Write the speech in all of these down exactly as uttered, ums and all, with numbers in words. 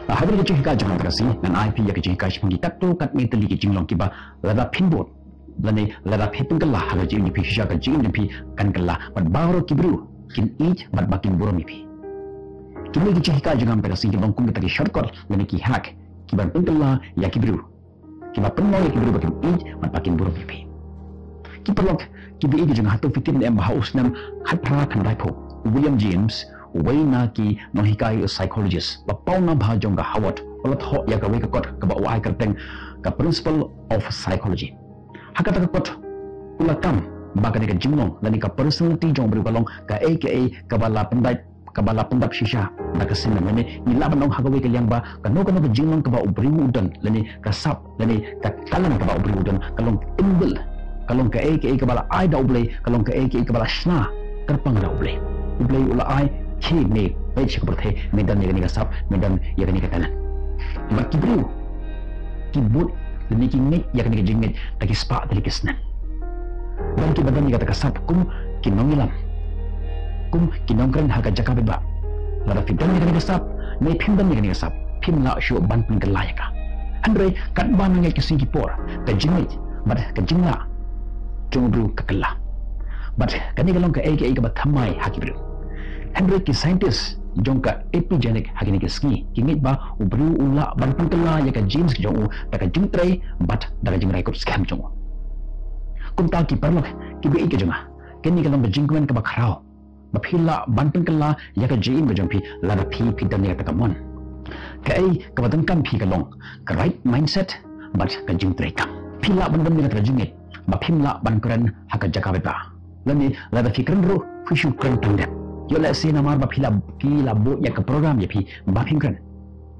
Hadien ka jinghikai jong nga mynta ka sngi ngan ai phi ïa ka jinghikai shaphang ki katto katne tylli ki jinglong kiba lada phin bud lane lada phi pynkylla ha ka jingim jong phi, shisha ka jingim jong phi kan kylla. Bad baroh ki briew kin ïeit bad ba kin burom ïa phi. Kine ki jinghikai jong nga mynta ka sngi ki long kum kita ki shortcut lane ki hack kiban pynkylla ïa ki briew, kiba pynlong ïa ki briew ba kin ïeit bad ba kin burom ïa phi. Ki paralok kiba ïeit jong nga, hato phi tip ne em ba ha u snem khatphra khyndai phew, u William James, uwei na ki nonghikai psychologist ba paw nam bha jong ka Harvard, u la thoh ïa kawei ka kot kaba u ai kyrteng ka Principle of Psychology. Ha kata ka kot u la kam ba kane ka jinglong lane ka personality jong u briew ka long kaei kaei kaba la pyndap, kaba la pyndap shisha da ka snem. Lane ngi lah ban ong ha kawei ka liang ba kano kano ka jinglong kaba u briew u don lane ka sap lane ka talent kaba u briew u don ka long inbuilt, ka long kaei kaei kaba la ai da U Blei, ka long kaei kaei kaba la shna kyrpang da U Blei. U Blei u la ai, khie me peit sha ka pyrthei, me don ïa kane ka sap, me don ïa kane ka talent. Bad ki briew ki bud lane ki ngeit ïa kane ka jingngeit da ki spah tylli ki snem. Don kiba don ïa kata ka sap kum ki nongïalam, kum ki nongkren ha ka jaka paidbah. Lada phi don ïa kane ka sap ne phim don ïa kane ka sap, phim lah shuh ban pynkylla ïa ka. Hynrei katba nang ïaid ki sngi ki por, ka jingngeit bad ka jinglah jong u briew ka kylla. Bad kane ka long kaei kaei kaba thymmai ha ki briew. Hynrei ki scientist jong ka epigenetic ha kine ki sngi ki ngeit ba u briew u lah ban pynkylla ïa ka genes jong u da ka jingtrei bad da ka jingrai kut skhem jong u. Kumta ki paralok kiba ïeit jong nga, kane ka long ka jingkmen kaba khraw ba phi lah ban pynkylla ïa ka jingim ka jong phi lada phi phi don ïa kata ka mon. Kaei kaba donkam phi ka long ka right mindset bad ka jingtrei kam. Phi lah ban don ïa kata ka jingngeit ba phim lah ban kren ha ka jaka paidbah. Lane lada phi kren ruh phi shu kren tang dep. Ïoh lehse namar ba phi la, phi la buh ïa ka program ïa phi ba phim kren.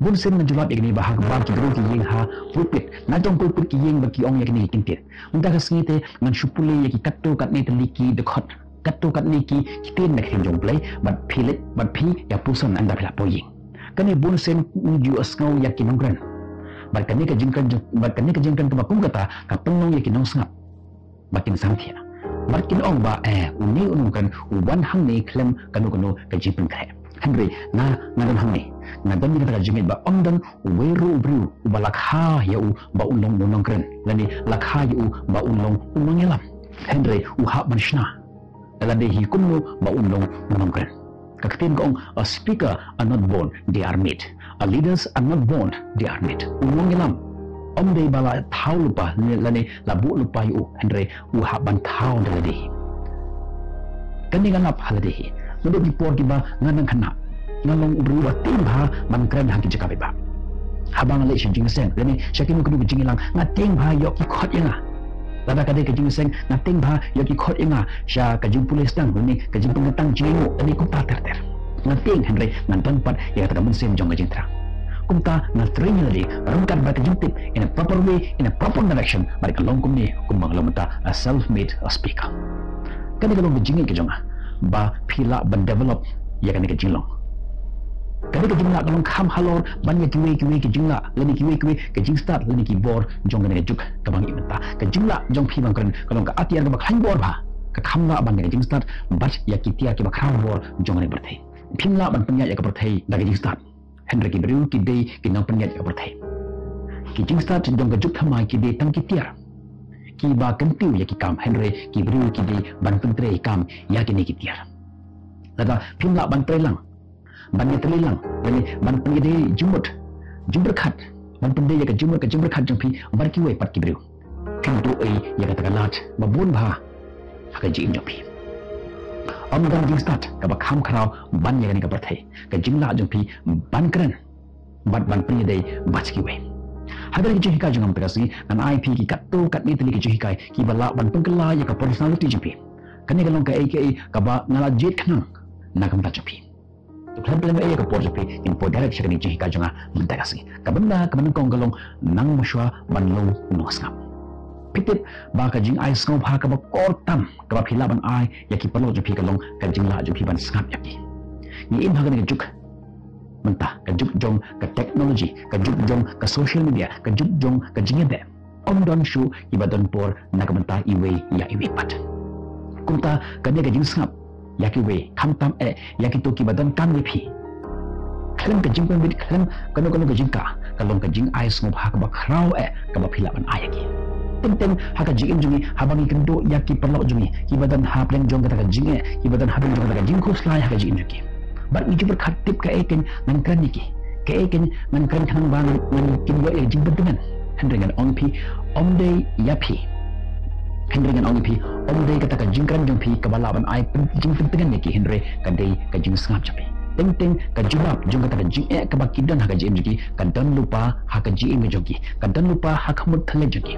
Bun sien ngan ju lap ïa kine ba ha kaba ki briew ki ïeng ha pulpit, na jong pulpit ki ïeng ba ki ong ïa kine ki ktien. Mynta ka sngi te ngan shu pule ïa ki katto katne tylli ki dkhot, katto katne ki ktien na ka ktien jong U Blei, bad phi leit bad phi ïa puson ynda phi la poi ïing. Kane bun sien ngi ju ïohsngew ïa ki nongkren. Bad kane ka jingkren, bad kane ka jingkren kaba kum kata ka pynlong ïa ki nongsngap ba kin samthiah. Bad kin ong ba, eh, une u nongkren u wan hangne khlem kano kano ka jingpynkhreh. Hynrei nga, nga don hangne, nga don ïa kata ka jingngeit ba ym don uwei ruh u briew uba la kha ïa u ba un long u nongkren lane la kha ïa u ba un long u nongïalam. Hynrei u hap ban shna da lade hi kumno ba un long u nongkren. Ka ktien ka ong, a speaker are not born, they are made. A leaders are not born, they are made. U nongïalam ym dei ba la thaw lypa lane, lane la buh lypa ïa u, hynrei u hap ban thaw da lade hi. Kane nga lap ha lade hi. Naduh ki por kiba nga nang khynnah, nga long u briew uba tieng bha ban kren ha ki jaka paidbah. Haba nga leit sha jingïaseng lane sha kino kino ka jingïalang, nga tieng bha ïoh ki khot ïa nga. Lada ka dei ka jingïaseng, nga tieng bha ïoh ki khot ïa nga sha ka jingpule sdang lane ka jingpynkyntang jingïainguh lane kumta ter ter. Nga tieng, hynrei nga don pat ïa kata ka mynsiem jong ka jingthrang. Kumta nga train ïa lade ryngkat bad ka jingtip in a proper way, in a proper direction, bad ka long kumne kumba nga long mynta, a self-made speaker. Kane ka long ka jingngeit ka jong nga ba phi lah ban develop ïa kane ka jinglong. Kane ka jinglah ka long kham halor ban ïa kiwei kiwei ka jinglah lane kiwei kiwei ka jingstad lane ki bor jong kane ka juk kaba ngi mynta. Ka jinglah jong phi ban kren ka long ka atiar kaba khlaiñ bor bha, ka kham lah ban ïa ka jingstad bad ïa ki tiar kiba khraw bor jong kane ka pyrthei. Phim lah ban pynïaid ïa ka pyrthei da ka jingstad. Hynrei ki briew ki dei ki nongpynïaid ïa ka pyrthei. Ki jingstad jong ka juk thymmai ki dei tang ki tiar kiba kyntiew ïa ki kam, hynrei ki briew ki dei ban pyntrei kam ïa kine ki tiar. Lada phim lah ban trei lang, ban ïatylli lang, lane ban pynïadei jingmut jingpyrkhat, ban pyndei ïa ka jingmut ka jingpyrkhat jong phi bad kiwei pat ki briew, phim duh ei ïa kata ka lad ba bun bha ha ka jingim jong phi. Ym don jingstad kaba kham khraw ban ïa kane ka pyrthei, ka jinglah jong phi ban kren bad ban pynïadei bad kiwei. Ha kane ka jinghikai jong nga mynta ka sngi ngan ai phi ki katto katne tylli ki jinghikai kiba lah ban pynkylla ïa ka personality jong phi. Kane ka long kaei kaei kaba nga la jied khnang na ka bynta jong phi. To khlem pynlong ei ïa ka por jong phi, ngin poi direct sha kane ka jinghikai jong nga mynta ka sngi. Ka bynta kaba nyngkong ka long nang mynshuwa ban long u nongsngap. Phi tip ba ka jingai sngewbha kaba kor tam kaba phi lah ban ai ïa ki paralok jong phi ka long ka jinglah jong phi ban sngap ïa ki. Ngi im ha kane ka juk mynta, ka juk jong ka technology, ka juk jong ka social media, ka juk jong ka jingïabeh. Ym don shuh kiba don por na ka bynta iwei ïa iwei pat. Kumta kane ka jingsngap ïa kiwei, khamtam eh ïa kito kiba donkam ïa phi, khlem ka jingpynbit, khlem kano kano ka jingkah, ka long ka jingai sngewbha kaba khraw eh kaba phi lah ban ai ïa ki. Teng teng ha ka jingim jong ngi, haba ngi kynduh ïa ki paralok jong ngi kiba don hapdeng jong kata ka jingeh, kiba don hapdeng jong kata ka jingkhuslai ha ka jingim jong ki, bad ngi ju pyrkhat tip kaei keiñ ngan kren ïa ki, kaei keiñ ngan kren khnang ba ngan, ngan kin ïoh ïa ka jingpyntngen. Hynrei ngan ong ïa phi, ym dei ïa phi. Hynrei ngan ong ïa phi, ym dei kata ka jingkren jong phi kaba lah ban ai pyn-, jingpyntngen ïa ki, hynrei ka dei ka jingsngap jong phi. Teng teng ka jubab jong kata ka jingeh kaba ki don ha ka jingim jong ki, ka don lypa ha ka jingim jong ki, ka don lypa ha ka mut thylliej jong ki.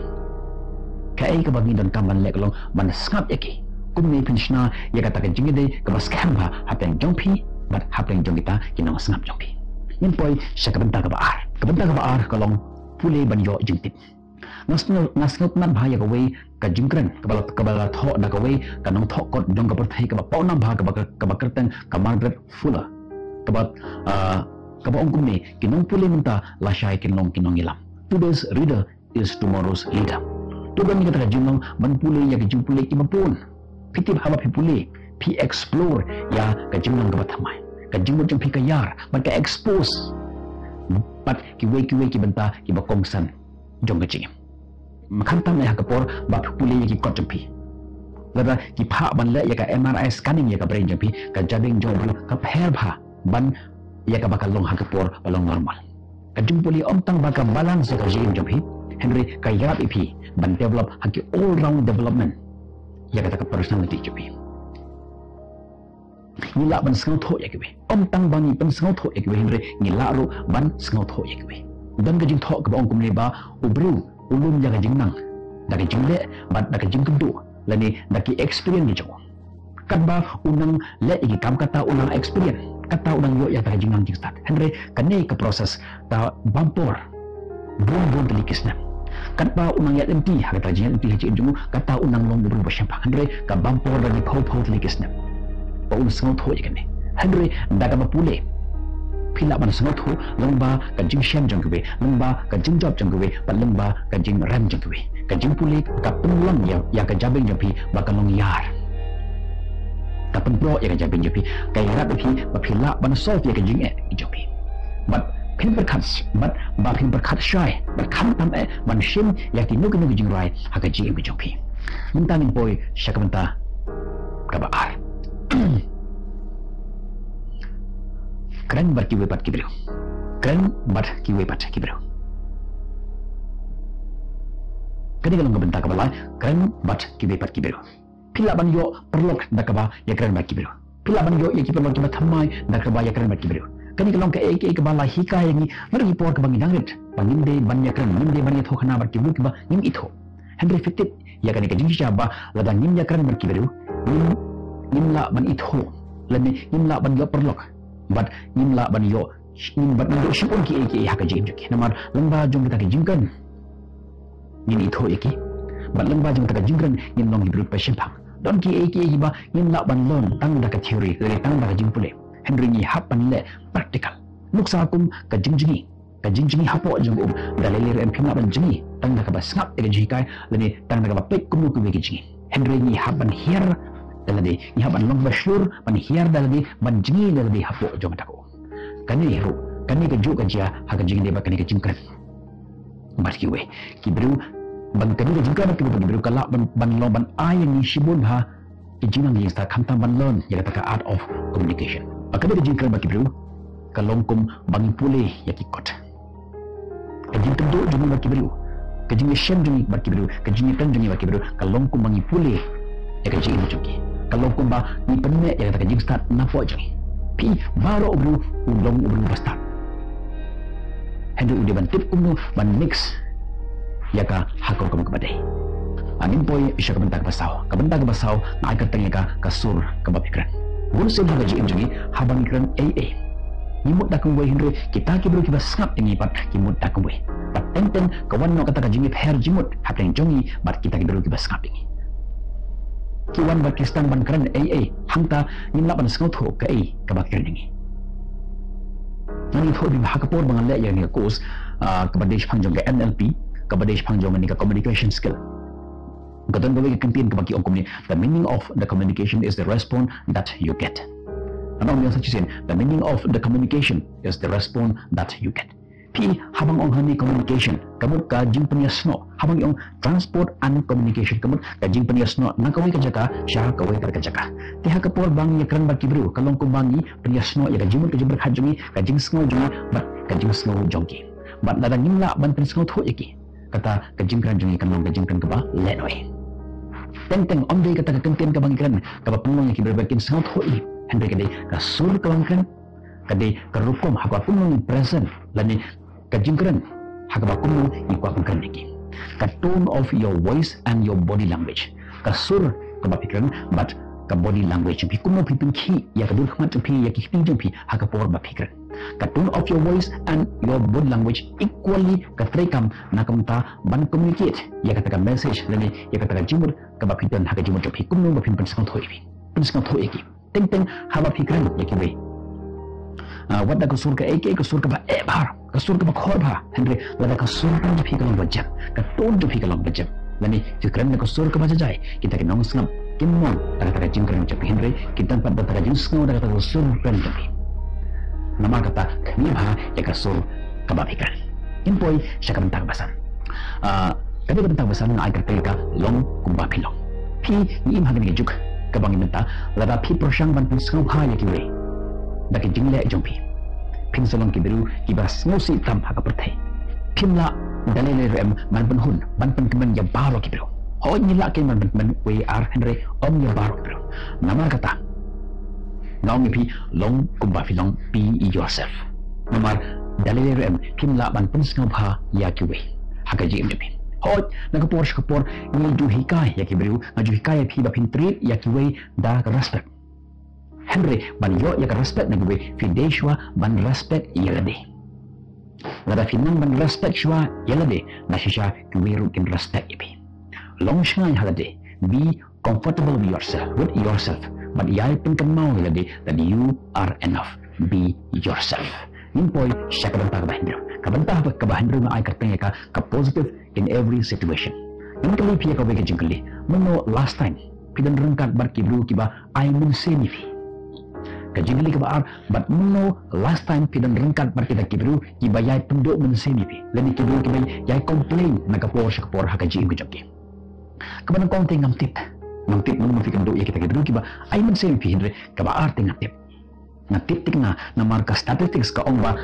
Kaei kaba ngi donkam ban leh ka long ban sngap ïa ki. Kumne phin shna ïa kata ka jingïadei kaba skhem bha hapdeng jong phi bad hapdeng jong kita ki nongsngap jong phi. Ngin poi sha ka bynta kaba ar. Ka bynta kaba ar ka long pule ban ïoh jingtip. Nga sngew, nga sngewtynnat bha ïa kawei ka jingkren kaba la, kaba la thoh da kawei ka nongthoh kot jong ka pyrthei kaba pawnam bha, kaba, kaba kyrteng ka Margaret Fuller. Kaba, ah, kaba ong kumne, ki nongpule mynta lashai kin long ki nongïalam. Today's reader is tomorrow's leader. To don ïa kata ka jinglong ban pule ïa ki jingpule kiba bun. Phi tip, haba phi pule, phi explore ïa ka jinglong kaba thymmai. Ka jingmut jong phi ka ïar bad ka expose bad kiwei kiwei ki bynta kiba kongsan jong ka jingim. Khamtam eh ha ka por ba phi pule ïa ki kot jong phi. Lada ki phah ban leh ïa ka M R I scanning ïa ka brain jong phi, ka jabieng jong u briew ka pher bha ban ïa kaba ka long ha ka por ba long normal. Ka jingpule ym tang ba ka balance ïa ka jingim jong phi, hynrei ka ïarap ïa phi ban develop ha ki all round development ïa kata ka personality jong phi. Ngi lah ban sngewthuh ïa kiwei. Ym tang ba ngi pynsngewthuh ïa kiwei, hynrei ngi lah ruh ban sngewthuh ïa kiwei. Don ka jingthoh kaba ong kumne ba u briew u lum ïa ka jingnang da ka jingleh bad da ka jingkynduh lane da ki experience ki jong u. Katba u nang leh ïa ki kam, kata u nang experience, kata u nang ïoh ïa kata ka jingnang jingstad. Hynrei kane ka process ka bam por bun bun tylli ki snem. Katba u nang ïaid lynti ha kata ka jingïaid lynti ha jingim jong u, kata u nang long u briew ba shemphang. Hynrei ka bam por da ki phew phew tylli ki snem ba un sngewthuh ïa kane. Hynrei da kaba pule phi lah ban sngewthuh lyngba ka jingshem jong kiwei, lyngba ka jingjop jong kiwei bad lyngba ka jingrem jong kiwei. Ka jingpule ka pynlong ïa, ïa ka jabieng jong phi ba ka long ïar. Ka pynpro ïa ka jabieng jong phi, ka ïarap ïa phi ba phi lah ban solve ïa ka jingeh jong phi. Bad phin pyrkhat, bad ba phin pyrkhat shai bad khamtam eh ban shim ïa kino kino ki jingrai ha ka jingim ka jong phi. Mynta ngin poi sha ka bynta kaba ar. Kren bad kiwei pat ki briew. Kren bad kiwei pat ki briew. Kane ka long ka bynta kaba lai, kren bad kiwei pat ki briew. Phi lah ban ïoh paralok da kaba ïakren bad ki briew. Phi lah ban ïoh ïa ki paralok kiba thymmai da kaba ïakren bad ki briew. Kane ka long kaei kaei kaba la hikai ïa ngi naduh ki por kaba ngi dang rit ba ngim dei ban ïakren, ngim dei ban ïathuhkhana bad ki briew kiba ngim ithuh. Hynrei phi tip ïa kane ka jingshisha ba lada ngim ïakren bad ki briew, ngim, ngim lah ban ithuh lane ngim lah ban ïoh paralok. Bad ngim lah ban ïoh, ngim, bad ngim ïoh shibun kiei kiei ha ka jingim jong ki. Namar lyngba jong kita ki jingkren ngin ithuh ïa ki. Bad lyngba jong kita ki jingkren ngin long ki briew ba shemphang. Don kiei kiei kiba ngim lah ban learn tang da ka theory lane tang da ka jingpule. Hynrei ngi hap ban leh practical. Nuksa kum ka jingjngi, ka jingjngi hapoh jong um. Da lei lei ruh em phim lah ban jngi tang da kaba sngap ïa ka jinghikai lane tang da kaba peit kumno kiwei ki jngi. Hynrei ngi hap ban hiar da lade, ngi hap ban long ba shlur, ban hiar da lade, ban jngi da lade hapoh jong kata ka um. Kane ruh, kane kajuh ka jia ha ka jingïadei bad kane ka jingkren bad kiwei ki briew. Ban kane ka jingkren bad kiwei ki briew ka lah ban, ban long ban ai ïa ngi shibun ha ki jingnang jingstad, khamtam ban learn ïa kata ka art of communication. Bad kane ka jingkren bad ki briew ka long kum ba ngi pule ïa ki kot. Ka jingkynduh jong ngi bad ki briew, ka jingïashem jong ngi bad ki briew, ka jingïakren jong ngi bad ki briew ka long kum ba ngi pule ïa ka jingim jong ki. Ka long kum ba ngi pynmih ïa kata ka jingstad napoh jong ngi. Phi, baroh u briew u long u briew ba stad. Hynrei u dei ban tip kumno ban mix ïa ka ha ka rukom kaba dei. Ngin poi sha ka bynta kaba saw. Ka bynta kaba saw nga ai kyrteng ïa ka, ka sur kaba phi kren. Bun sien ha ka jingim jong ngi, haba ngi kren ei ei, ngi mut da kumwei, hynrei kita ki briew kiba sngap ïa ngi pat ki mut da kumwei. Bad teng teng ka wan noh kata ka jingïapher jingmut hapdeng jong ngi bad kita ki briew kiba sngap ïa ngi. Ki wan bad ki sdang ban kren ei ei, hangta ngim lah ban sngewthuh kaei kaba kren ïa ngi. Ngan ïathuh biang ha ka por ba ngan leh ïa kane ka course, ah, kaba dei shaphang jong ka N L P, kaba dei shaphang jong kane ka communication skill. Ka don kawei ka kyntien kaba ki ong kumne, "The meaning of the communication is the response that you get." Ngan ong ïa sa shisien, the meaning of the communication is the response that you get. Phi, haba nga ong hangne communication, ka mut ka jingpynïasnoh, haba nga ong transport and communication, ka mut ka jingpynïasnoh na kawei ka jaka sha kawei pat ka jaka. Te ha ka por ba ngi ïakren bad ki briew, ka long kumba ngi pynïasnoh ïa ka jingmut ka jingpyrkhat jong ngi, ka jingsngew jong ngi bad ka jingsngew jong ki. Bad lada ngim lah ban pynsngewthuh ïa ki, kata ka jingkren jong ngi kan long ka jingkren kaba lehnoh. Teng teng ym dei kata ka kyntien kaba ngi kren kaba pynlong ïa ki briew ba kin sngewthuh ïa ngi, hynrei ka dei ka sur kaba ngi kren, ka dei ka rukom ha kaba kumno ngi present lane ka jingkren ha kaba kumno ngi kwah ban kren ïa ki. Ka tone of your voice and your body language, ka sur kaba phi kren bad ka body language jong phi, kumno phi pynkhih ïa ka dur khmat jong phi, ïa ki kti jong phi ha ka por ba phi kren. Ka tone of your voice and your body language equally ka treikam na ka bynta ban communicate ïa kata ka message lane ïa kata ka jingmut kaba phi don ha ka jingmut jong phi, kumno ba phin pynsngewthuh ïa phi, pynsngewthuh ïa ki. Teng teng haba phi kren ïa kiwei, ah, wat da ka sur kaei kaei, ka sur kaba eh bha, ka sur kaba khor bha, hynrei lada ka sur kren jong phi ka long ba jep, ka tone jong phi ka long ba jep, lane phi kren da ka sur kaba jai jai, kita ki nongsngap kim mon da kata ka jingkren jong phi, hynrei ki don pat da kata ka jingsngew da kata ka sur kren jong phi. Namar kata khmih bha ïa ka sur kaba phi kren. Ngin poi sha ka bynta kaba san. Ah, ka dei ka bynta kaba san, nga ai kyrteng ka long kumba phi long. Phi, ngi im ha kane ka juk kaba ngi mynta, lada phi pyrshang ban pynsngewbha ïa kiwei da ki jingleh jong phi, phin sa long ki briew kiba sngewsih tam ha ka pyrthei. Phim lah da lei lei ruh em ban pynhun, ban pynkmen ïa baroh ki briew. Hooid, ngi lah kein ban pynkmen wei ar, hynrei ym ïa baroh ki briew. Namar kata nga ong ïa phi, long kumba phi long, be yourself. Namar da lei lei ruh em phim lah ban pynsngewbha ïa kiwei ha ka jingim jong phi. Hooid, na ka por sha ka por ngi ju hikai ïa ki briew, nga ju hikai ïa phi ba phin treat ïa kiwei da ka respect. Hynrei ban ïoh ïa ka respect na kiwei, phi dei shuwa ban respect ïa lade. Lada phi nang ban respect shuwa ïa lade, na shisha kiwei ruh kin respect ïa phi. Long shngaiñ ha lade, be comfortable with yourself, with yourself. Bad ïai pynkynmaw ïa lade that you are enough. Be yourself. Ngin poi sha ka bynta kaba hynriew. Ka bynta kaba hynriew nga ai kyrteng ïa ka, ka positive in every situation. Ngan kylli phi ïa kawei ka jingkylli. Mynno last time phi don ryngkat bad ki briew kiba ai mynsiem ïa phi? Ka jingkylli kaba ar, bad mynno last time phi don ryngkat bad kita ki briew kiba ïai pynduh mynsiem ïa phi, lane ki briew kiba ïai complain na ka por sha ka por ha ka jingim ka jong ki? Kaba nyngkong te ngam tip. Ngam tip mynno phi kynduh ïa kita ki briew kiba ai mynsiem ïa phi, hynrei kaba ar te nga tip. Nga tip thikna namar ka statistics ka ong ba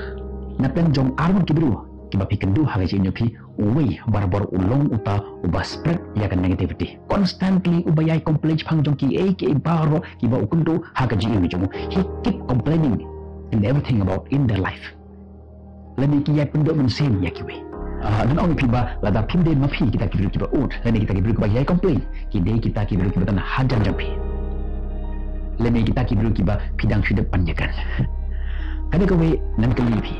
na pdeng jong ar ngut ki briew kiba phi kynduh ha ka jingim jong phi, uwei barabor u long uta uba spread ïa ka negativity. Constantly uba ïai complain shaphang jong kiei kiei baroh kiba u kynduh ha ka jingim jong u. He keep complaining in everything about in their life. Lane ki ïai pynduh mynsiem ïa kiwei. Ah, ngan ong ïa phi ba lada phim dei ma phi kita ki briew kiba ud, lane kita ki briew kiba ïai complain, ki dei kita ki briew kiba don hajan jong phi. Lane kita ki briew kiba phi dang shu dep ban ïakren. Ka dei kawei ngan kylli phi.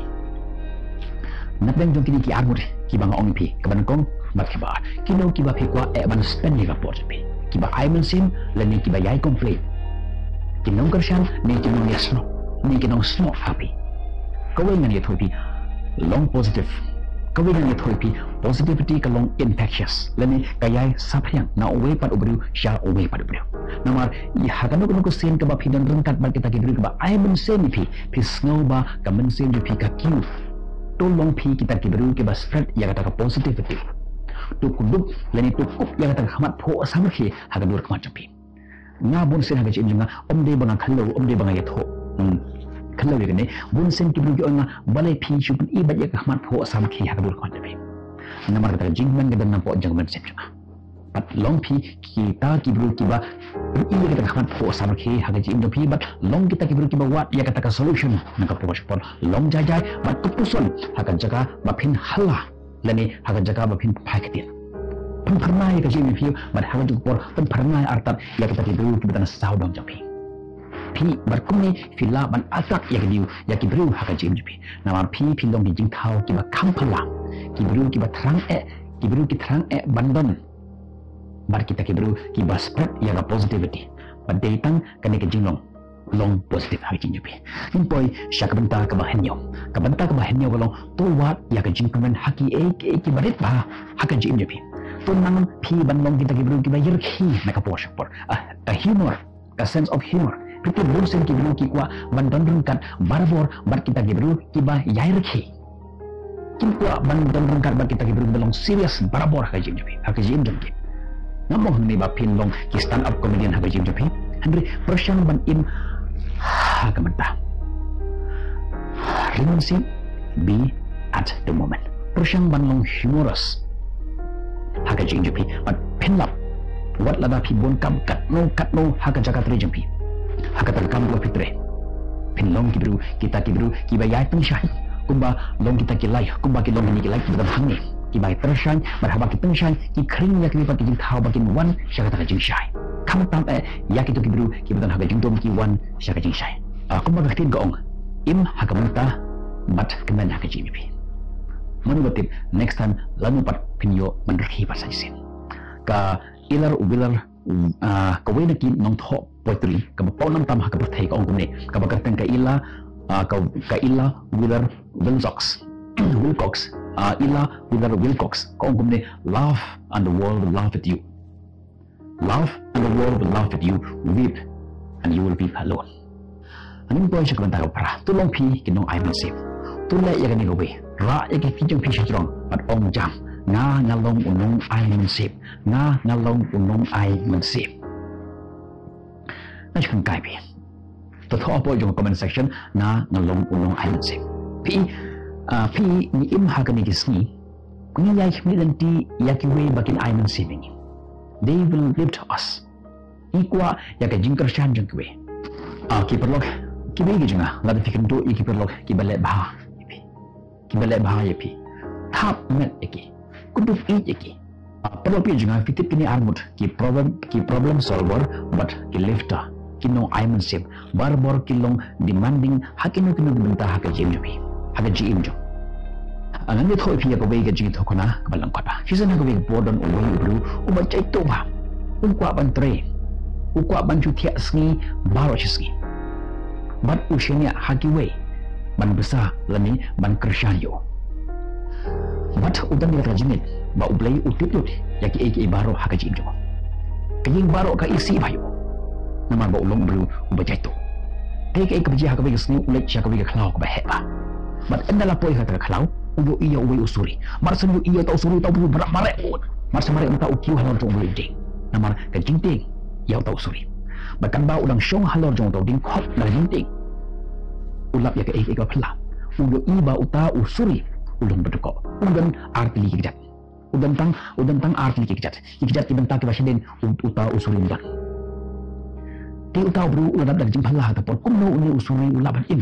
Na pdeng jong kine ki ar ngut kiba nga ong ïa phi, kaba nyngkong bad kaba ar, kino kiba phi kwah eh ban spend ïa ka por jong phi? Kiba ai mynsiem lane kiba ïai complain? Ki nongkyrshan ne ki nongïasnoh ne ki nongsnoh ha phi? Kawei ngan ïathuh ïa phi, long positive. Kawei ngan ïathuh ïa phi, positivity ka long infectious, lane ka ïai saphriang na uwei pat u briew sha uwei pat u briew. Namar ha kano kano ka sien kaba phi don ryngkat bad kita ki briew kiba ai mynsiem ïa phi, phi sngew ba ka mynsiem jong phi ka kiew. To long phi kita ki briew kiba spread ïa kata ka positivity. To kdup lane to kup ïa kata ka khmat phuh samrkhie ha ka dur khmat jong phi. Nga bun sien ha ka jingim jong nga, ym dei ba nga khlem, ym dei ba nga ïathuh, hmm, khlem ïa kane, bun sien ki briew ki ong ïa nga, balei phi shu pyni beit ïa ka khmat phuh samrkhie ha ka dur khmat jong phi? Namar kata ka jingkmen ka don napoh jong ka mynsiem jong nga. Bad long phi kita ki briew kiba pyni ïa kata ka khmat phuh samrkhie ha ka jingim jong phi, bad long kita ki briew kiba wad ïa kata ka solution na ka por sha ka por. Long jai jai bad kyntu shuh ha ka jaka ba phin hala lane ha ka jaka ba phin phai ktien. Pynphyrnai ïa ka jingim jong phi, bad ha kajuh ka por pynphyrnai artat ïa kita ki briew kiba don sawdong jong phi. Phi bad kumne phi lah ban attack ïa ki briew, ïa ki briew ha ka jingim jong phi. Namar phi, phi long ki jingthaw kiba kham phylla, ki briew kiba thrang eh, ki briew ki thrang eh ban don bad kita ki briew kiba spread ïa ka positivity. Bad dei tang kane ka jinglong long positive ha ka jingim jong phi. Ngin poi sha ka bynta kaba hynñiew. Ka bynta kaba hynñiew ka long, to wad ïa ka jingkmen ha kiei kiei kiba rit bha ha ka jingim jong phi. To nang phi ban long kita ki briew kiba ïarkhie na ka por sha ka por. A, a humor, a sense of humor. Phi tip bun sien ki briew ki kwah ban don ryngkat barabor bad kita ki briew kiba ïai rkhie. Kim kwah ban don ryngkat bad kita ki briew ba long serious barabor ha ka jingim jong phi, ha ka jingim jong ki. Ngam ong hangne ba phin long ki stand up comedian ha ka jingim jong phi. Hynrei pyrshang ban im ha ka mynta. Ring mynsiem, be at the moment. Pyrshang ban long humorous ha ka jingim jong phi. Bad phin lap wat lada phi bun kam katno katno ha ka jaka trei jong phi, ha kata ka kam ba phi trei. Phin long ki briew, kita ki briew kiba ïai tyngshaiñ, kumba long kita ki lai, kumba ki long kine ki lai kiba don hangne, kiba ïai tyngshaiñ. Bad haba ki tyngshaiñ ki khring ïa kiwei pat ki jingthaw ba kin wan sha kata ka jingshai. Khamtam eh ïa kito ki briew kiba don ha ka jingdum ki wan sha ka jingshai. Ah, kumba ka ktien ka ong, im ha ka mynta bad kmen ha ka jingim jong phi. Mano ba tip next time lano pat phin ïoh ban rkhie pat sa shisien. Ka Ilar Wiler, ah, kawei na ki nongthoh poetry kaba pawnam tam ha ka pyrthei ka ong kumne, kaba kyrteng ka Ila, ah, ka, ka Ila Wiler Wilcox. Wilcox, ah, Ila Wiler Wilcox ka ong kumne: "Love and the world will laugh at you. Love and the world will laugh at you. Weep and you will weep alone." Ngin poi sha ka bynta kaba phra. To long phi ki nongai mynsiem. To leh ïa kane kawei. Rah ïa ki kti jong phi sha jrong bad ong jam: "Nga nga long u nongai mynsiem. Nga nga long u nongai mynsiem." Nga shu kynkai phi. To thoh hapoh jong ka comment section: "Nga nga long u nongai mynsiem." Phi, ah, phi, ngi im ha kane ka sngi, ngi ïai khmih lynti ïa kiwei ba kin ai mynsiem ïa ngi. They will lift us. Ngi kwah ïa ka jingkyrshan jong kiwei. Ah, ki paralok, kiwei ki jong nga, lada phi kynduh ïa ki paralok kiba leh bha ïa phi, kiba leh bha ïa phi, thap met ïa ki, kynduh ïeit ïa ki. Ah, paralok, phi jong nga, phi tip kine arngut ki problem, ki problem solver bad ki lifter, ki nongai mynsiem. Barabor ki long demanding ha kino kino ki bynta ha ka jingim jong phi, ha ka jingim jong. Ah, ngan ïathuh ïa phi ïa kawei ka jingïathuhkhana kaba lyngkot. Shisien ha kawei ka por don uwei u briew uba jaituh bha. U kwah ban trei, u kwah ban shu thiah sngi baroh shi sngi. Bad u shaniah ha kiwei ban bsa lane ban kyrshan ïa u. Bad u don ïa ka jingngeit ba U Blei u tip lut ïa kiei kiei baroh ha ka jingim jong u. Ka ïing baroh ka isih bha ïa u, namar ba u long u briew uba jaituh. Te kaei kaba jia ha kawei ka sngi, u leit sha kawei ka khlaw kaba heh bha. Bad ynda la poi ha kata ka khlaw, u ïohi ïa uwei u suri. Mar shen ïohi ïa uta u suri, uta u briew mareh mareh. Mar shen mareh, uta u kiew halor jong u briew u dieng, namar ka jingtieng ïa uta u suri. Bad katba u dang shong halor jong uta u dieng khop na ka jingtieng, u lap ïa kaei kaei kaba phylla. U ïohi ba uta u suri u long badkoh. U don ar tylli ki kjat. U don tang, u don tang ar tylli ki kjat. Ki kjat ki bynta kiba shadien u, uta u suri u don. Te uta u briew u la dap da ka jingphylla ha kata ka por, kumno une u suri u lah ban im?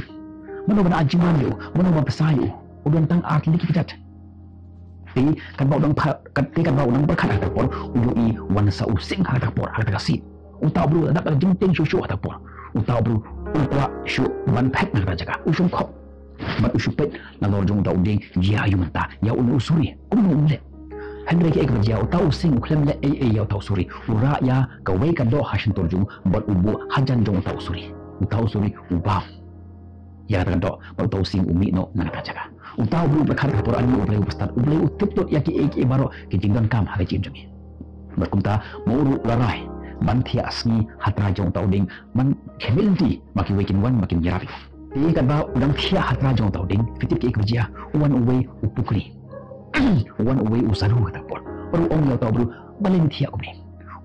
Mano ban ai jingman ïa u? Mano ban bsa ïa u? U don tang ar tylli ki kjat. Te katba u dang pha-, kat-, te katba u dang pyrkhat ha kata ka por, u ïohi wan sa u sing ha kata ka por, ha kata ka sien. Uta u briew u la dap da ka jingtieng shuh shuh ha kata ka por. Uta u briew u kwah shuh ban phet na kata ka jaka. U shong khop. Bad u shu peit nalor jong uta u dieng, jia aïu mynta ïa une u suri, kumno un leh. Hynrei kaei kaba jia, uta u sing u khlem leh ei ei ïa uta u suri. U rah ïa kawei ka doh ha shyntur jong u bad u buh hajan jong uta u suri. Uta u suri u bam ïa kata ka doh bad uta u sing u mih noh na kata ka jaka. Uta u briew u pyrkhat ha ka por, ani U Blei uba stad, U Blei u tip lut ïa kiei kiei baroh ki jingdonkam ha ka jingim jong ngi. Bad kumta ma u ruh u la rai ban thiah sngi ha trai jong uta u dieng, ban khmih lynti ba kiwei kin wan ba kin ïarap. Te katba u dang thiah ha trai jong uta u dieng, phi tip kaei kaba jia? U wan uwei u pukri. U wan uwei u sadhu ha kata ka por. Bad u ong ïa uta u briew, balei me thiah kumne?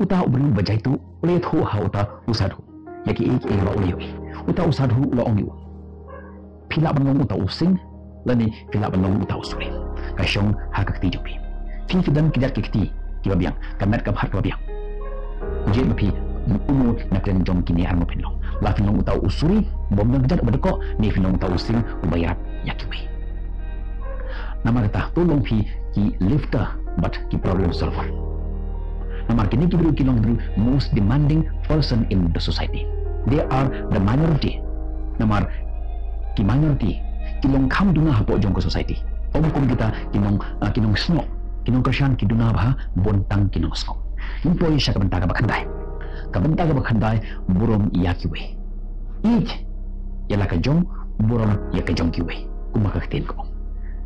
Uta u briew ba jaituh u la ïathuh ha uta u sadhu ïa kiei kiei ba u la ïohi. Uta u sadhu u la ong ïa u, phi lah ban long uta u sing, lane phi lah ban long uta u suri. Ka shong ha ka kti jong phi. Phi, phi don kjat ki kti kiba biang, ka met ka bhad kaba biang. Jied ma phi uno na pdeng jong kine arngut phin long. La phin long uta u suri bym don kjat uba dkoh, ne phin long uta u sing uba ïarap ïa kiwei. Namar kata, to long phi ki lifter bad ki problem solver. Namar kine ki briew ki long briew most demanding person in the society. They are the minority. Namar ki minority ki long kham duna hapoh jong ka society. Ym kum kita ki nong, ah, ki nongsngew, ki nongkyrshan ki duna bha bun tang ki nongsngew. Ngin poi sha ka bynta kaba khyndai. Ka bynta kaba khyndai, burom ïa kiwei. Ïeit ïa la ka jong, burom ïa ka jong kiwei. Kumba ka ktien ka ong,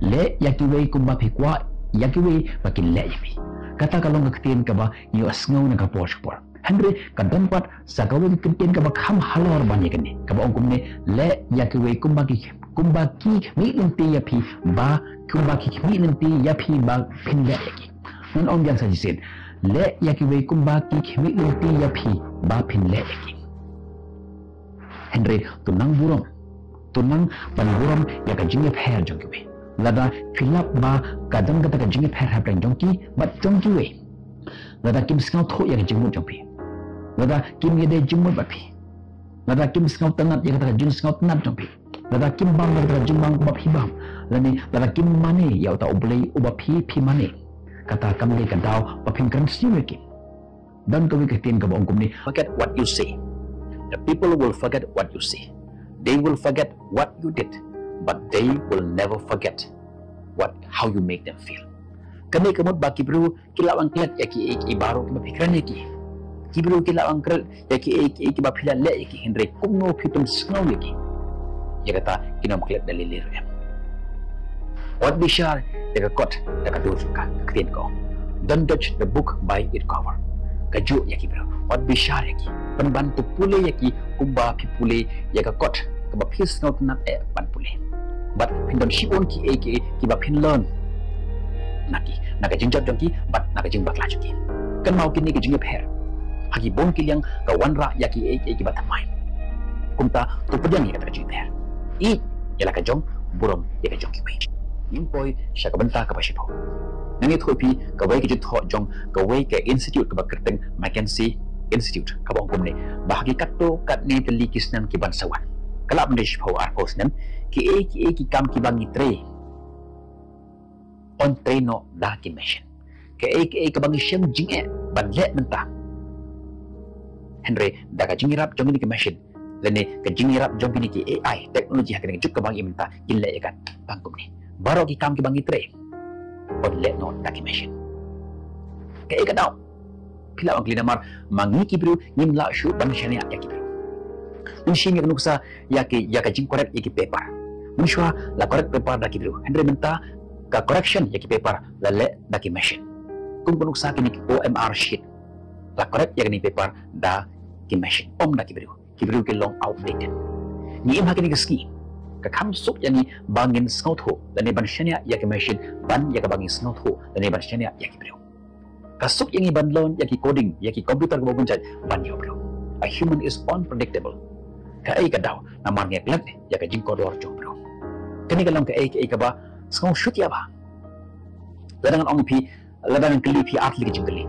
leh ïa kiwei kumba phi kwah ïa kiwei ba kin leh ïa phi. Kata ka long ka ktien kaba ngi ïohsngew na ka por sha ka por. Hynrei ka don pat sa kawei ka kyntien kaba kham halor ban ïa kane, kaba ong kumne, leh ïa kiwei kumba ki, kumba ki khmih lynti ïa phi, ba kumba ki khmih lynti ïa phi ba phin leh ïa ki. Ngan ong biang sa shisien, leh ïa kiwei kumba ki khmih lynti ïa phi ba phin leh ïa ki. Hynrei to nang burom, to nang ban burom ïa ka jingïapher jong kiwei. Lada phi lap ba ka don kata ka jingïapher hapdeng jong ki bad jong kiwei. Lada kim sngewthuh ïa ka jingmut jong phi, lada kim ïadei jingmut bad phi, lada kim sngewtynnat ïa kata ka jingsngewtynnat jong phi, lada kim bam ïa kata ka jingbam kaba phi bam, lane lada kim mane ïa uta U Blei uba phi, phi mane, kata kam dei ka daw ba phin kren sniew ïa ki. Don kawei ka ktien kaba ong kumne, forget what you say. The people will forget what you say. They will forget what you did, but they will never forget what, how you make them feel. Kane ka mut ba ki briew ki lah ban klet ïa kiei kiei baroh kiba phi kren ïa ki. Ki briew ki lah ban klet ïa kiei kiei kiba phi la leh ïa ki, hynrei kumno phi pynsngew ïa ki, ïa kata kin ym klet da lei lei ruh em. Wat bishar ïa ka kot da ka dur jong ka, ka ktien ka ong, don't judge the book by its cover. Kajuh ïa ki briew, wat bishar ïa ki, pynban to pule ïa ki kumba phi pule ïa ka kot kaba phi sngewtynnat eh ban pule. Bad phin don shibun kiei kiei kiba phin learn na ki, na ka jingjot jong ki bad na ka jingbakla jong ki. Kynmaw, kine ki jingïapher ha ki bun ki liang ka wanrah ïa kiei kiei kiba thymmai. Kumta to pdiang ïa kata ka jingïapher. Ïeit ïa la ka jong, burom ïa ka jong kiwei. Ngin poi sha ka bynta kaba shiphew. Ngan ïathuh ïa phi kawei ka jingthoh jong kawei ka institute kaba kyrteng McKinsey Institute, kaba ong kumne, ba ha ki katto katne tylli ki snem kiban sa wan, ka lah ban dei shiphew arphew snem, kiei kiei ki kam kiba ngi trei yn trei noh da ki machine. Kaei kaei kaba ngi shem jingeh ban leh mynta, hynrei da ka jingïarap jong kine ki machine lane ka jingïarap jong kine ki A I technology ha kane ka juk kaba ngi mynta, kin leh ïa ka tang kumne. Baroh ki kam kiba ngi trei yn leh noh da ki machine. Kaei ka daw? Phi lah ban kylli, namar ma ngi ki briew ngim lah shuh ban shaniah ïa ki briew. Ngin shim ïa ka nuksa ïa ki, ïa ka jingcorrect ïa ki paper. Mynshuwa la correct paper da ki briew, hynrei mynta ka correction ïa ki paper la leh da ki machine. Kum ka nuksa kine ki O M R sheet, la correct ïa kine ki paper da ki machine, ym da ki briew. Ki briew ki long outdated. Ngi im ha kine ki sngi, ka kham suk ïa ngi ba ngin sngewthuh lane ban shaniah ïa ki machine ban ïa kaba ngi sngewthuh lane ban shaniah ïa ki briew. Ka suk ïa ngi ban learn ïa ki coding, ïa ki computer kaba bun jait ban ïa u briew. A human is unpredictable. Kaei ka daw? Namar ngi klet ïa ka jingkordor jong u briew. Kane ka long kaei kaei kaba sngew shuh ïa ba, lada ngan ong ïa phi, lada ngan kylli phi ar tylli ki jingkylli,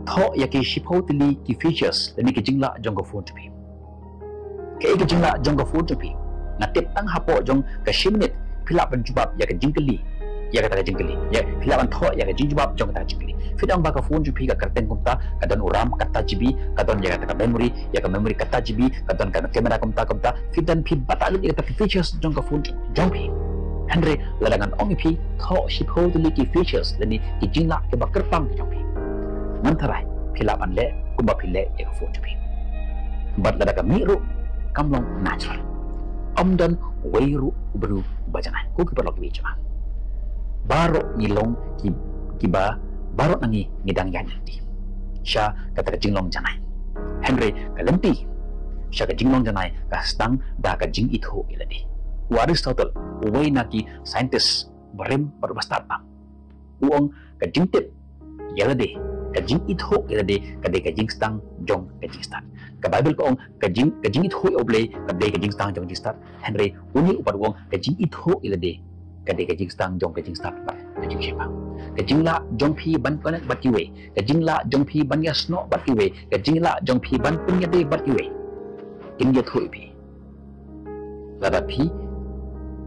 thoh ïa ki shiphew tylli ki features lane ki jinglah jong ka phone jong phi. Kaei ka jinglah jong ka phone jong phi? Nga tip tang hapoh jong ka shi minit phi lah ban jubab ïa ka jingkylli, ïa kata ka jingkylli. Ïa, phi lah ban thoh ïa ka jingjubab jong kata ka jingkylli. Phi dang ba ka phone jong phi ka kyrteng kumta, ka don u RAM kata GB, ka don ïa kata ka memory, ïa ka memory kata GB, ka don ka camera kumta kumta. Phi dang phi batai lut ïa kata ka features jong ka phone jong, jong phi. Hynrei lada ngan ong ïa phi, thoh shiphew tylli ki features lane ki jinglah kiba kyrpang jong phi, ngan tharai phi lah ban leh kumba phi leh ïa ka phone jong phi. Bad lada ka mih ruh kam long natural. Ym don uwei ruh u briew uba janai. Ko ki paralok kiba ïeit jong nga, baroh ngi long ki, kiba, baroh na ngi ngi dang ïaid lynti sha kata ka jinglong janai. Hynrei ka lynti sha ka jinglong janai ka sdang da ka jingithuh ïa lade. U Aristotle, uwei na ki scientist barim bad uba stad tam, u ong ka jingtip ïa lade, ka jingithuh ïa lade ka dei ka jingsdang jong ka jingstad. Ka Baibl ka ong ka jing, ka jingithuh ïa U Blei ka dei ka jingsdang jong ka jingstad. Hynrei une u pat u ong ka jingithuh ïa lade ka dei ka jingsdang jong ka jingstad bad ka jingshemphang. Ka jinglah jong phi ban connect bad kiwei, ka jinglah jong phi ban ïasnoh bad kiwei, ka jinglah jong phi ban pynïadei bad kiwei, kin ïathuh ïa phi lada phi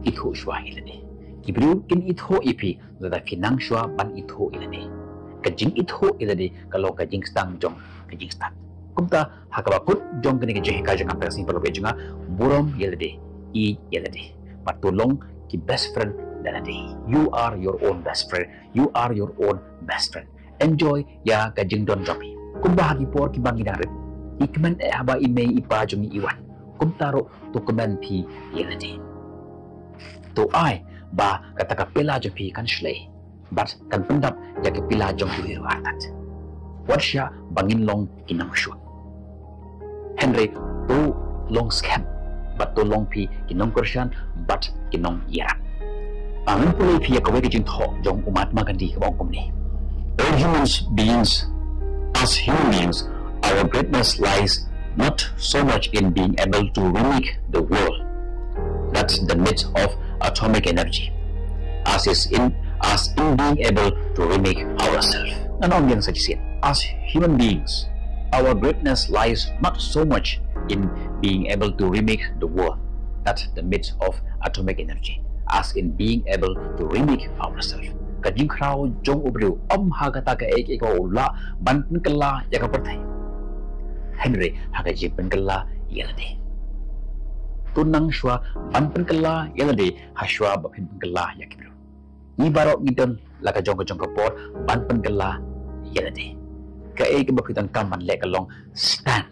ithuh shuwa ïa lade. Ki briew kin ithuh ïa phi lada phi nang shuwa ban ithuh ïa lade. Ka jingithuh ïa lade ka long ka jingsdang jong ka jingstad. Kumta ha kaba kut jong kane ka jinghikai jong nga, para sngi paralok kiba ïeit jong nga, burom ïa lade, ïeit ïa lade. Bad to long ki best friend da lade. You are your own best friend. You are your own best friend. Enjoy ïa ka jingdon jong phi. Kumba ha ki por kiba ngi dang rit, i kmen eh haba i mei i pa jong ngi i wan, kumta ruh to kmen phi ïa lade. To ai ba kata ka pila jong phi kan shlei bad kan pyndap ïa ka pila jong kiwei ruh artat. wat shah ba ngin long ki nongshun. Hynrei to long skhem, bad to long phi ki nongkyrshan bad ki nongïarap. Ngan pule ïa phi ïa kawei ka jingthoh jong u Mahatma Gandhi kaba ong kumne: As humans beings, as human beings, our greatness lies not so much in being able to remake the world, that's the myth of atomic energy, as is in as in being able to remake ourselves. Ngan ong biang sa shisien. As human beings, our greatness lies not so much in being able to remake the world, that's the myth of atomic energy, as in being able to remake ourselves. Ka jingkhraw jong u briew ym ha kata kaei kaei kaba u lah ban pynkylla ïa ka pyrthei, hynrei ha ka jingpynkylla ïa lade. To nang shuwa ban pynkylla ïa lade ha shuwa ba phin pynkylla ïa ki briew. Ngi baroh ngi don la ka jong ka jong ka por ban pynkylla ïa lade. Kaei kaba phi donkam ban leh ka long sdang.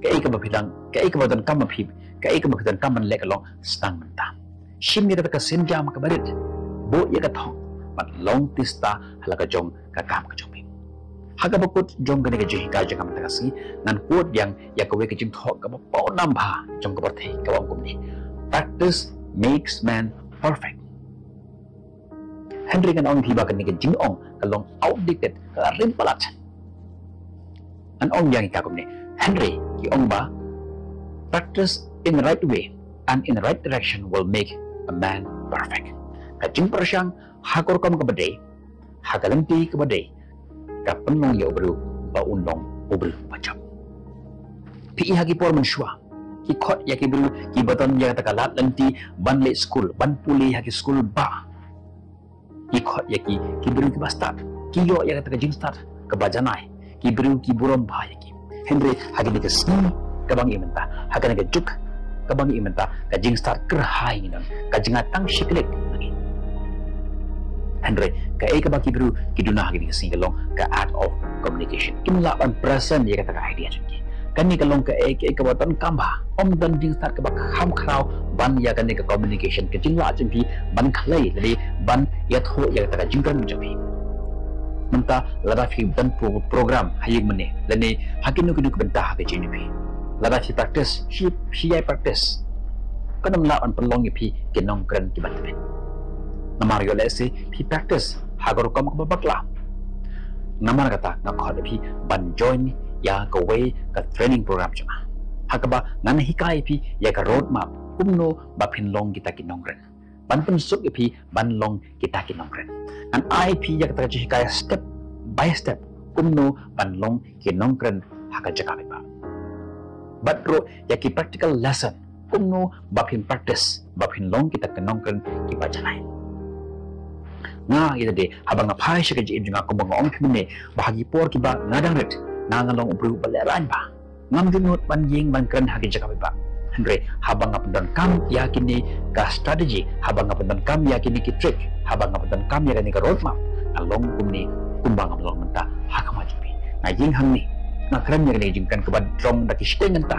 Kaei kaba phi dang, kaei kaba donkam ban phi, kaei kaba phi donkam ban leh ka long sdang mynta. Shim ïa kata ka sienjam kaba rit, buh ïa ka thong, bad long tista ha la ka jong ka kam ka jong phi. Ha kaba kut jong kane ka jinghikai jong nga mynta ka sngi, ngan kut biang ïa kawei ka jingthoh kaba paw nam bha jong ka pyrthei kaba ong kumne: Practice makes man perfect. Hynrei ngan ong ïa phi ba kane ka jingong ka long outdated, ka la rim palat. Ngan ong biang ïa ka kumne: Hynrei ki ong ba practice in the right way and in the right direction will make a man perfect. Ka jingpyrshang ha ka rukom kaba dei, ha ka lynti kaba dei, ka pynlong ïa u briew ba un long u briew uba jop. Phi i ha ki por mynshuwa, ki khot ïa ki briew kiba don ïa kata ka lad lynti ban leit skul, ban pule ha ki skul ba, ki khot ïa ki, ki briew kiba stad, ki ïoh ïa kata ka jingstad kaba janai, ki briew ki burom bha ïa ki. Hynrei ha kane ka sngi kaba ngi mynta, ha kane ka juk kaba ngi mynta, ka jingstad kyrhai ngi don, ka jingtang shi klik ngi. Hynrei kaei kaba ki briew ki duna ha kane ka sngi ka long ka art of communication. Kim lah ban present ïa kata ka idea jong ki. Kane ka long kaei kaei kaba donkam bha, ym don jingstad kaba kham khraw ban ïa kane ka communication, ka jinglah jong phi ban khlei lane ban ïathuh ïa kata ka jingkren jong phi. Mynta lada phi don pro-, program ha ïing mane lane ha kino kino ki bynta ha ka jingim phi, lada phi practice, phi, phi ïai practice, kan ym lah ban pynlong ïa phi ki nongkren kiba tbit. Namar ïoh lehse phi practice ha ka rukom kaba bakla. Namar kata nga khot ïa phi ban join ïa kawei ka training program jong nga, ha kaba ngan hikai ïa phi ïa ka road map kumno ba phin long kita ki nongkren, ban pynsuk ïa phi ban long kita ki nongkren. Ngan ai ïa phi ïa kata ka jinghikai step by step kumno ban long ki nongkren ha ka jaka paidbah. Bad ruh ïa ki practical lesson kumno ba phin practice ba phin long kita ki nongkren kiba janai. Nga ïa lade, haba nga phai sha ka jingim jong nga, kumba nga ong ïa phi mynne, ba ha ki por kiba nga dang rit, nga nga long u briew uba lehraiñ bha. Ngam ju nud ban ïeng ban kren ha ki jaka paidbah. Hynrei haba nga pyndonkam ïa kine ka strategy, haba nga pyndonkam ïa kine ki trick, haba nga pyndonkam ïa kane ka road map, nga long kumne kumba nga long mynta ha khmat jong phi. Nga ïeng hangne, nga kren ïa kane ka jingkren kaba drong da ki shiteng kynta.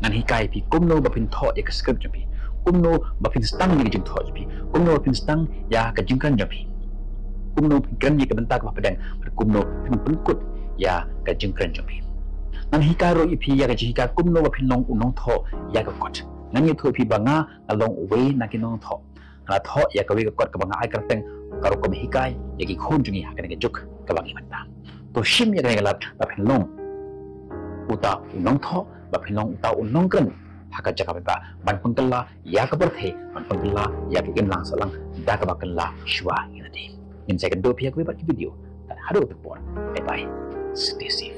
Ngan hikai ïa phi kumno ba phin thoh ïa ka script jong phi, kumno ba phin sdang ïa ka jingthoh jong phi, kumno ba phin sdang ïa ka jingkren jong phi, kumno phin kren ïa ka bynta kaba pdeng, bad kumno phin pynkut ïa ka jingkren jong phi. Ngan hikai ruh ïa phi ïa ka jinghikai kumno ba phin long u nongthoh ïa ka kot. Ngan ïathuh ïa phi ba nga nga long uwei na ki nongthoh. Nga la thoh ïa kawei ka kot kaba nga ai kyrteng ka rukom hikai ïa ki khun jong ngi ha kane ka juk kaba ngi mynta. To shim ïa kane ka lad ba phin long uta u nongthoh, ba phin long uta u nongkren ha ka jaka paidbah, ban pynkylla ïa ka pyrthei, ban pynkylla ïa ka imlang sahlang da kaba kylla shuwa ïa lade. Ngin sa ïakynduh phi ha kawei pat ka video. Tad haduh kata ka por, bye bye. Stay safe.